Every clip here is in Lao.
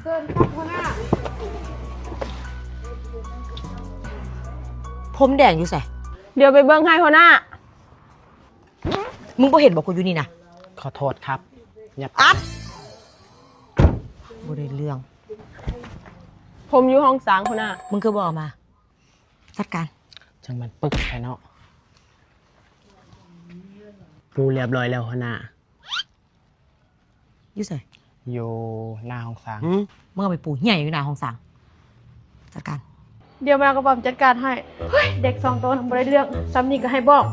ເຊີນຄັບຫົວໜ້າ. ພົມແດງຢູ່ໃສ? ດຽວໄປເບິ່ງໃຫ້ຫົວໜ້າ. ມຶງບໍ່ເຫັນບໍ່ ກູຢູ່ນີ້ນະ? ຂໍໂທດຄັບ. ອັບ! ບໍ່ໄດ້ເລື່ອງ. ພົມຢູ່ຫ້ອງສາງຫົວໜ້າ. ມຶງຄືບໍ່ເອົາມາ? ຈັດການ. ຈັ່ງມັນປຶກແທ້ເນາະ. ປູຮຽບຮ້ອຍແລ້ວຫົວໜ້າ. ຢູ່ໃສ? ຢູ່ໜ້າຫ້ອງສາງ. ມຶງເອົາໄປປູໃຫຍ່ຢູ່ໜ້າຫ້ອງສາງ. ຈັດການ. ດຽວມາກະປ້ອມຈັດການໃຫ້. ເຮີ້ຍ ເດັກສອງໂຕນະບໍ່ໄດ້ເລື່ອງ. ສ່ຳນີ້ກະໃຫ້ບອກ.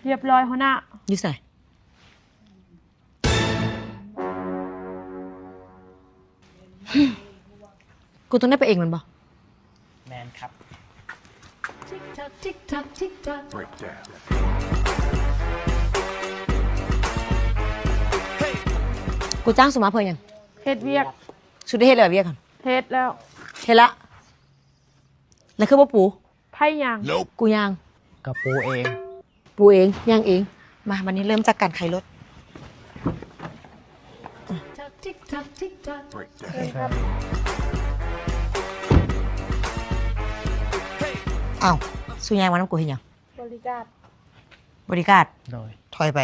ຮຽບຮ້ອຍຫົວໜ້າ. ຢູ່ໃສ? ກູຕ້ອງໄດ້ໄປເອງແມ່ນບໍ່? ແມ່ນຄັບ. ກູຈ້າງສູມາເພື່ອຫຍັງ? ເຮັດວຽກ. ສູໄດ້ເຮັດແລ້ວວຽກຫັ້ນ? ເຮັດແລ້ວ. ເຮັດລະ. ແລ້ວຄືບໍ່ປູ? ໃຜຍ່າງ? ກູຍ່າງ. ກະປູເອງ. ປູເອງ ຍ່າງເອງ. ມາ ບາດນີ້ເລີ່ມຈາກການໄຂລົດ. ອ້າວ ສູຍ່າງມານຳກູເຮັດຫຍັງ? ບໍລິກາດ. ບໍລິກາດ. ໂດຍ. ຖອຍໄປ.